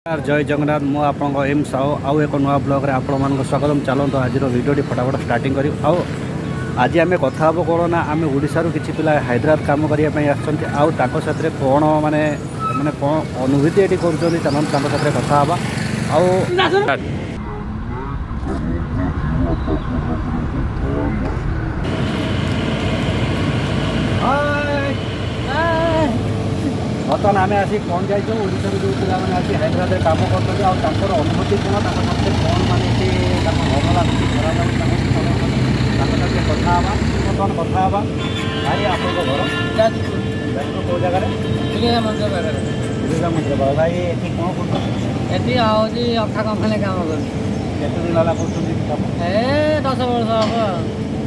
ଜୟ ଜଗନ୍ନାଥ। ମୁଁ ଆପଣଙ୍କ ଏମ୍ ସାହୁ, ଆଉ ଏକ ନୂଆ ବ୍ଲଗ୍ରେ ଆପଣମାନଙ୍କୁ ସ୍ୱାଗତମ। ଚାଲନ୍ତୁ, ଆଜିର ଭିଡ଼ିଓଟି ଫଟାଫଟ ଷ୍ଟାର୍ଟିଂ କରିବୁ। ଆଉ ଆଜି ଆମେ କଥା ହେବ କ'ଣ ନା, ଆମେ ଓଡ଼ିଶାରୁ କିଛି ପିଲା ହାଇଦ୍ରାବାଦ କାମ କରିବା ପାଇଁ ଆସିଛନ୍ତି ଆଉ ତାଙ୍କ ସାଥିରେ କ'ଣ ମାନେ ମାନେ କ'ଣ ଅନୁଭୂତି ଏଠି କରୁଛନ୍ତି, ଚାଲନ୍ତୁ ତାଙ୍କ ସାଥିରେ କଥା ହେବା। ଆଉ ବର୍ତ୍ତମାନ ଆମେ ଆସି କ'ଣ ଯାଇଛୁ, ଓଡ଼ିଶାରୁ ଯେଉଁ ପିଲାମାନେ ଆସି ହାଇଦ୍ରାବାଦରେ କାମ କରୁଛନ୍ତି ଆଉ ତାଙ୍କର ଅନୁଭୂତି କ'ଣ, ତାଙ୍କ ସାଥିରେ କ'ଣ ମାନେ ଏଠି ତାଙ୍କୁ ଭଲ ଲାଗୁଛି, ଖରାପ ଲାଗୁଛି, ତାଙ୍କ ସାଥିରେ କଥା ହେବା। ବର୍ତ୍ତମାନ କଥା ହେବା। ଭାଇ, ଆପଣଙ୍କ ଘର? ଯାଜପୁର। ଯାଜପୁର କେଉଁ ଜାଗାରେ? ବିରଜା ମନ୍ଦିର ପାଖରେ। ବିରଜା ମନ୍ଦିର ପାଖରେ। ଭାଇ, ଏଠି କ'ଣ କରୁଛନ୍ତି? ଏଠି ହେଉଛି ଅଖା କମ୍ପାନୀ କାମ କରୁଛି। କେତେ ଦିନ ହେଲା କରୁଛନ୍ତି ଏଠି କାମ? ଏ 10 ବର୍ଷ ହବ ଆଉ।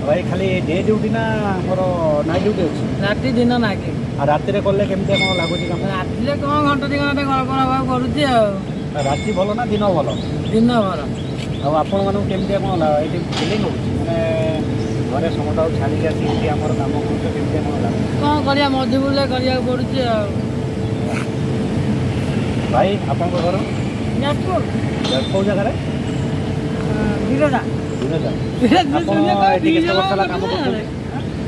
ଭାଇ, ଖାଲି ଡେ ଡ୍ୟୁଟି ନା ଆମର ନାଇଟ୍ ଡ୍ୟୁଟି ଅଛି? ରାତି ଦିନ ନାକି। ଆଉ ରାତିରେ କଲେ କେମିତି କ'ଣ ଲାଗୁଛି କାମ? ରାତିରେ କ'ଣ ଘଣ୍ଟା 2 ଘଣ୍ଟା ଗଳ୍ପ ହେବାକୁ କରୁଛି ଆଉ। ରାତି ଭଲ ନା ଦିନ ଭଲ? ଦିନ ଭଲ। ଆଉ ଆପଣମାନଙ୍କୁ କେମିତିଆ କ'ଣ ଏଠି ଫିଲିଂ ହେଉଛି? ମାନେ ଘରେ ସମସ୍ତଙ୍କୁ ଛାଡ଼ିକି ଆସି ଏଠି ଆମର କାମ କରୁଛ, କେମିତିଆ କ'ଣ ଲାଗୁଛି? କ'ଣ କରିବା, ମଜବୁରରେ କରିବାକୁ ପଡୁଛି ଆଉ। ଭାଇ, ଆପଣଙ୍କ ଘର? ଯାଜପୁର। କେଉଁ ଜାଗାରେ? ବିରଜା। ବିରଜା। ଆପଣ ଏଠି କେତେ ବର୍ଷ ହେଲା କାମ କରୁଛନ୍ତି?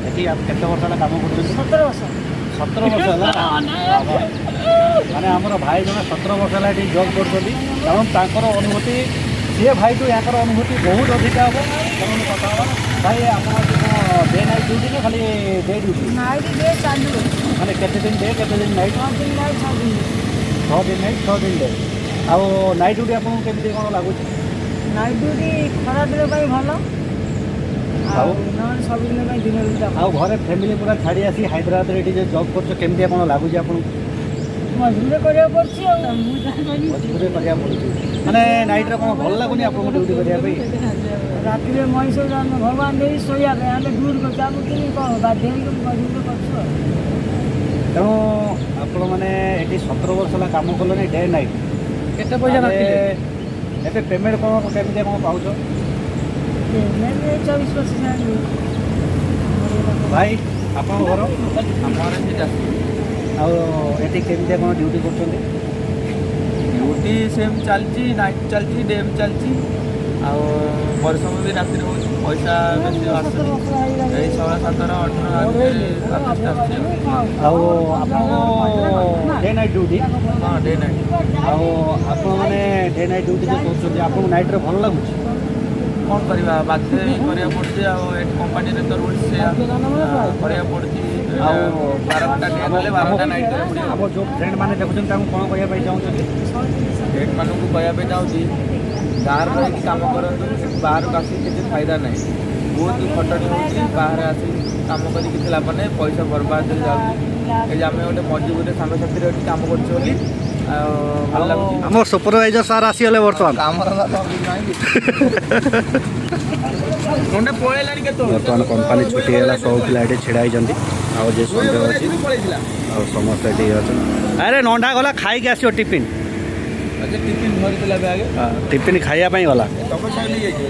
ଏଠି କେତେ ବର୍ଷ ହେଲା କାମ କରୁଛନ୍ତି? 17 ବର୍ଷ। 17 ବର୍ଷ ହେଲା। ମାନେ ଆମର ଭାଇ ଜଣେ 17 ବର୍ଷ ହେଲା ଏଠି ଜବ୍ କରୁଛନ୍ତି। ତେଣୁ ତାଙ୍କର ଅନୁଭୂତି, ସିଏ ଭାଇଠୁ ୟାଙ୍କର ଅନୁଭୂତି ବହୁତ ଅଧିକା ହେବ। ତେଣୁ କଥା ହେବା। ଭାଇ, ଆପଣ ଏଠି କ'ଣ ଡେ ନାଇଟ୍ ଡ୍ୟୁଟି ନା ଖାଲି ଡେ ଡ୍ୟୁଟି? ନାଇଟ୍ ଡେ ଚାଲିବ। ମାନେ କେତେ ଦିନ ଡେ, କେତେ ଦିନ ନାଇଟ୍? 6 ଦିନ ନାଇଟ୍, 6 ଦିନ। 6 ଦିନ ନାଇଟ୍, 6 ଦିନ ଡେ। ଆଉ ନାଇଟ୍ ଡ୍ୟୁଟି ଆପଣଙ୍କୁ କେମିତି କ'ଣ ଲାଗୁଛି? ନାଇଟ୍ ଡ୍ୟୁଟି ଖରା ଦିନ ପାଇଁ ଭଲ। ଆଉ? ନହେଲେ ସବୁଦିନ ପାଇଁ ଦିନ ଡ୍ୟୁଟି। ଆଉ ଘରେ ଫ୍ୟାମିଲି ପୁରା ଛାଡ଼ି ଆସି ହାଇଦ୍ରାବାଦରେ ଏଠି ଯେଉଁ ଜବ୍ କରୁଛ, କେମିତି କ'ଣ ଲାଗୁଛି ଆପଣଙ୍କୁ? ମଜବୁରରେ କରିବାକୁ ପଡୁଛି ଆଉ ମୁଁ ଯାହା କରିବି। ମଜବୁରରେ କରିବାକୁ ପଡ଼ୁଛି। ମାନେ ନାଇଟ୍ରେ କ'ଣ ଭଲ ଲାଗୁନି ଆପଣଙ୍କୁ ଡ୍ୟୁଟି କରିବା ପାଇଁ? ରାତିରେ ମଣିଷ ଆମେ ଭଗବାନ ଦେଇ ଶୋଇବା ପାଇଁ, ଆମେ ଡ୍ୟୁଟି କରୁଛୁ। ଆମକୁ କେମିତି କ'ଣ ବାଧ୍ୟ ହେଇକି ମଜବୁରରେ କରୁଛୁ ଆଉ। ତେଣୁ ଆପଣମାନେ ଏଠି 17 ବର୍ଷ ହେଲା କାମ କଲେଣି ଡେ ନାଇଟ୍। କେତେ? ଏବେ ପେମେଣ୍ଟ କ'ଣ କେମିତି କ'ଣ ପାଉଛ? ପେମେଣ୍ଟ 24-25 ହଜାର। ଭାଇ, ଆପଣଙ୍କ ଘର? ଆମର ଏଠି ଯାଜପୁର। ଆଉ ଏଠି କେମିତି କ'ଣ ଡ୍ୟୁଟି କରୁଛନ୍ତି? ଡ୍ୟୁଟି ସେମ୍ ଚାଲିଛି, ନାଇଟ୍ ଚାଲିଛି, ଡେ ବି ଚାଲିଛି ଆଉ ପରିଶ୍ରମ ବି ରାତିରେ ହେଉଛି। ପଇସା ବେଶୀ ଆସୁନି, ଏଇ 16, 17, 18 ଆସୁଛି ଆଉ। ଆଉ ଆପଣଙ୍କ ଡେ ନାଇଟ୍ ଡ୍ୟୁଟି? ହଁ, ଡେ ନାଇଟ୍। ଆଉ ଆପଣମାନେ ଡେ ନାଇଟ୍ ଡ୍ୟୁଟି ଯେଉଁ କରୁଛନ୍ତି, ଆପଣଙ୍କୁ ନାଇଟ୍ରେ ଭଲ ଲାଗୁଛି? କ'ଣ କରିବା, ବାଧ୍ୟ ହେଇ କରିବାକୁ ପଡ଼ୁଛି। ଆଉ ଏଠି କମ୍ପାନୀରେ ତ ରୁଲ୍ସ ସେୟା, କରିବାକୁ ପଡ଼ୁଛି। ଆଉ 12 ଘଣ୍ଟା ଡେ କଲେ 12 ଘଣ୍ଟା ନାଇଟ୍ କରିବାକୁ ପଡ଼ିବ। ଆମ ଯେଉଁ ଫ୍ରେଣ୍ଡ ମାନେ ଦେଖୁଛନ୍ତି, ତାଙ୍କୁ କ'ଣ କହିବା ପାଇଁ ଚାହୁଁଛନ୍ତି? ଫ୍ରେଣ୍ଡ ମାନଙ୍କୁ କହିବା ପାଇଁ ଚାହୁଁଛି, ଗାଁରେ ରହିକି କାମ କରନ୍ତୁ। ଏଠି ବାହାରକୁ ଆସିକି କିଛି ଫାଇଦା ନାହିଁ। ବହୁତ ଖଟଣି ହେଉଛି। ବାହାରେ ଆସିକି କାମ କରି କିଛି ଲାଭ ନାହିଁ, ପଇସା ବର୍ବାଦ ହେଇଯାଉଛି। ଏଇ ଆମେ ଗୋଟେ ମଜବୁରରେ ସାଙ୍ଗସାଥିରେ ଏଠି କାମ କରୁଛୁ ବୋଲି ଆଉ ଭଲ ଲାଗୁଛି। ଆମ ସୁପରଭାଇଜର ସାର୍ ଆସିଗଲେ ବର୍ତ୍ତମାନ। କାମ ଧନ୍ଦା ତ କିଛି ନାହିଁ। ମୁଣ୍ଡ ପଳେଇଲାଣି କେତେବେଳେ। ବର୍ତ୍ତମାନ କମ୍ପାନୀ ଛୁଟି ହେଲା, ସବୁ ପିଲା ଏଠି ଛିଡ଼ା ହେଇଛନ୍ତି। ଆଉ ଯେ ସଣ୍ଡେ ଅଛି। ପଳେଇଥିଲା। ଆଉ ସମସ୍ତେ ଏଠି ଅଛନ୍ତି। ଆରେ ନଣ୍ଡା ଗଲା, ଖାଇକି ଆସିବ ଟିଫିନ୍। ଆଚ୍ଛା, ଟିଫିନ୍ ଧରିଥିଲା ବ୍ୟାଗ। ଟିଫିନ୍ ଖାଇବା ପାଇଁ ଗଲା। ତମ ସାଙ୍ଗେ ନେଇଯାଇଛି।